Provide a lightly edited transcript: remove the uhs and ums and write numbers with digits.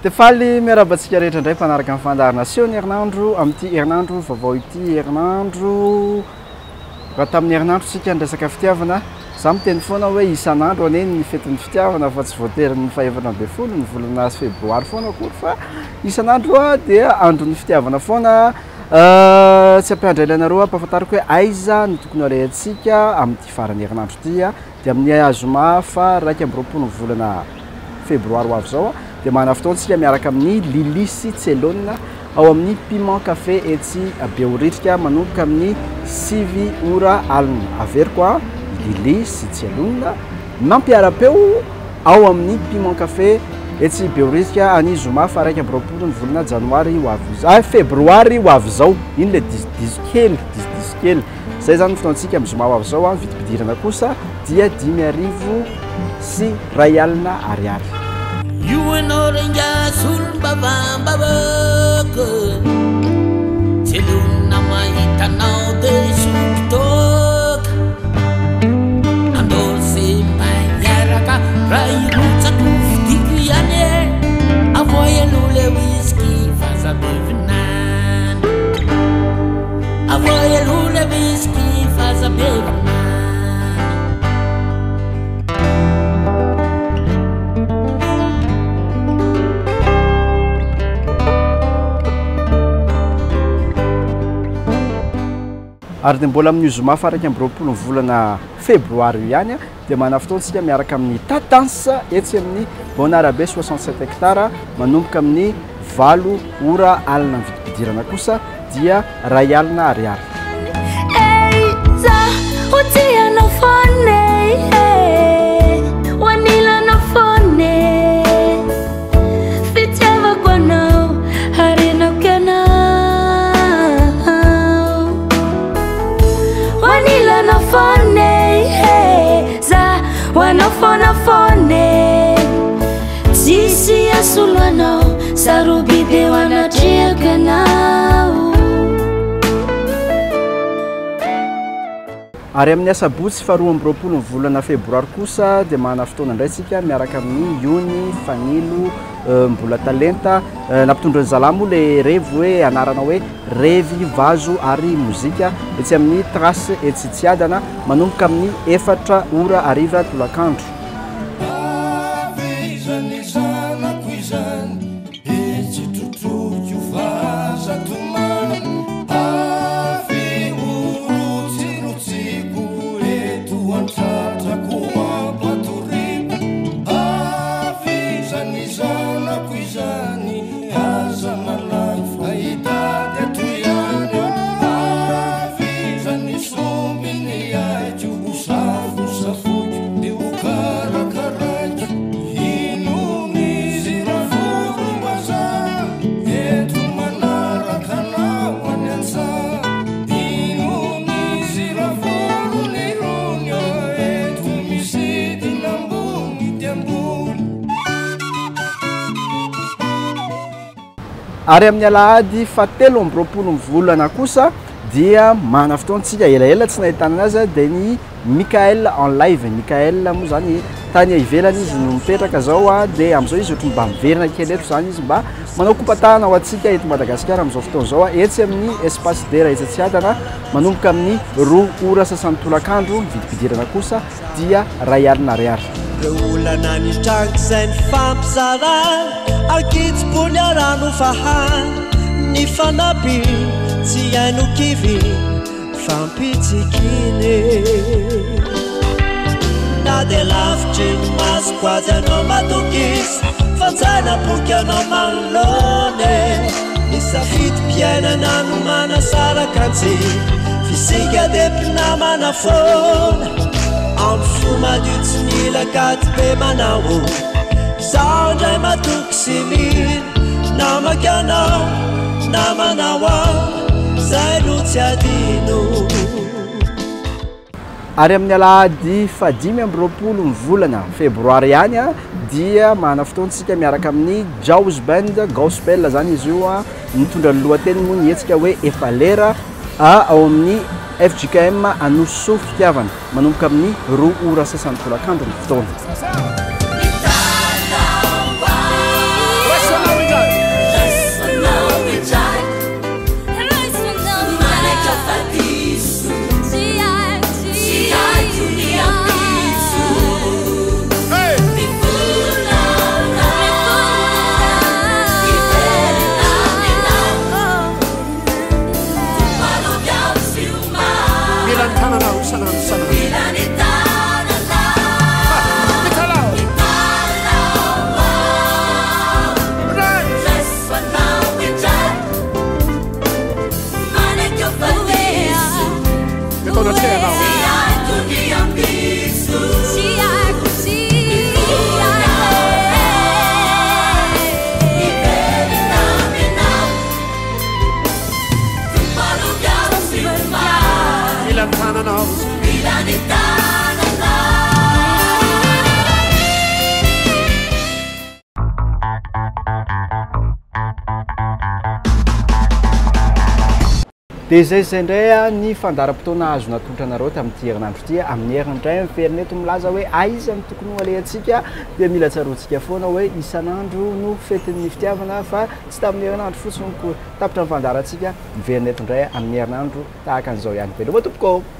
Dia faly miarahaba antsika rehetra indray mpanaraka ny fandaharana seho ny herinandro amin'ity herinandro vaovao ity herinandro raha tamin'ny herinandro tsika niresaka fitiavana za miteny foana hoe isan'andro anie ny fetin'ny fitiavana fa tsy voatery ny fahefatra ambin'ny folo ny volana febroary foana akory fa isan'andro a dia andron'ny fitiavana foana tsy ampiandry ela anareo ampahafantariko hoe aiza no tokony alehantsika amin'ity faran'ny herinandro ity a dia amin'ny zoma faha 21 ny volana febroary ho avy izao dia manana fotoana isika miaraka amin'ny Lily sy Tselonina ao amin'ny Piment Café etsy Behoririka manomboka amin'ny 9 ora alina. Averiko a, Lily sy Tselonina mampiara-peo ao amin'ny Piment Café etsy Behoririka any zoma faha 21 ny volana janoary ho avy, ah, febroary ho avy izao. Iny le diso kely, diso kely. Zay zany ny fotoantsika amin'ny zoma ho avy izao, ny vidim-pidirana kosa dia 1500 ariary. Io ianao rangahy solombavambahoaka, tsy alonina mahita anao dia hisotro toaka. Andao se mba hiaraka raha hirotsaka ho fidiko ihany e, avoay aloha le whisky fa aza be vinany. Avoay aloha le whisky fa aza be vinany. Ary dia mbola amin'io zoma faha 21 ny volana febroary io ihany dia manana fotoana isika miaraka amin'ny Tatans etsy amin'ny Bonarabe 67 hectares manomboka amin'ny 8 ora alina. Ny vidim-pidirana kosa dia 1000 ariary. Ary amin'ny asabotsy faharoa amby roapolo ny volana febroary kosa dia manana fotoana indray isika miaraka amin'ny Iony Fanilo Mbola Talenta. Nampitondra ny zalahy moa le revy hoe anarana hoe revy vazo ary mozika etsy amin'ny Trace etsy Tsiadana manomboka amin'ny 4 ora hariva tolakandro. Ary amin'ny alahady fahatelo amby roapolo ny volana kosa dia manana fotoana isika elaela tsy nahitana azy dia ny Michael en live. Michael moa zany tany ivelany izy no mipetraka zao a, dia amin'izao izy ohatry mba miverina kely eto zany izy mba manao kopatahana ho antsika eto Madagasikara amin'izao fotoana izao a, etsy amin'ny Espace Dera etsy Tsiadana manomboka amin'ny 2 ora sasany tolakandro. Ny vidim-pidirana kosa dia 1000 ariary. Ireo olana nitranga izay nifampizarana ary kitsim-po niara-nofahana, nifanampy tsy haino kivy fampitsikiny. Na dia lavitry ny masoko aza ianao matokisa fa an-tsaina am-poky ianao manoloana e. Ny safidim-piainana no manasaraka antsika, f'isika dia mpinamana foana. Amin'ny fo madio tsy mila kajy be manao, izaho indray matoky sy mino. Namako ianao, namanao aho, izay no tsy adino. Ary amin'ny alahady fahadimy amby roapolo ny volana febroary ihany dia manana fotoana isika miaraka amin'ny Jaws Band Gospel zany izy io, mitondra ny lohateny moa ny hetsika hoe efa lera. Ao amin'ny fjkm Anosisoa Fitiavana, manomboka amin'ny roa ora sasany tolakandro ny fotoana. Mila ny tananao isan'andro isan'andro. Mitalaho. Ray. Eto anatrehanao. Mila ny tananao. Dia izay izay indray ny fandaharam-potoana azo natolotra anareo tamin'ity herinandro ity. Amin'ny heriny indray miverina eto milaza hoe aiza no tokony ho alehantsika, dia mila tsaroantsika foana hoe isan'andro no fetin'ny fitiavana fa tsy tamin'ny herinandro fotsiny koa. Tapitra ny fandaharantsika, miverina eto indray amin'ny herinandro tahaka an'izao ihany. Veloma tompoko!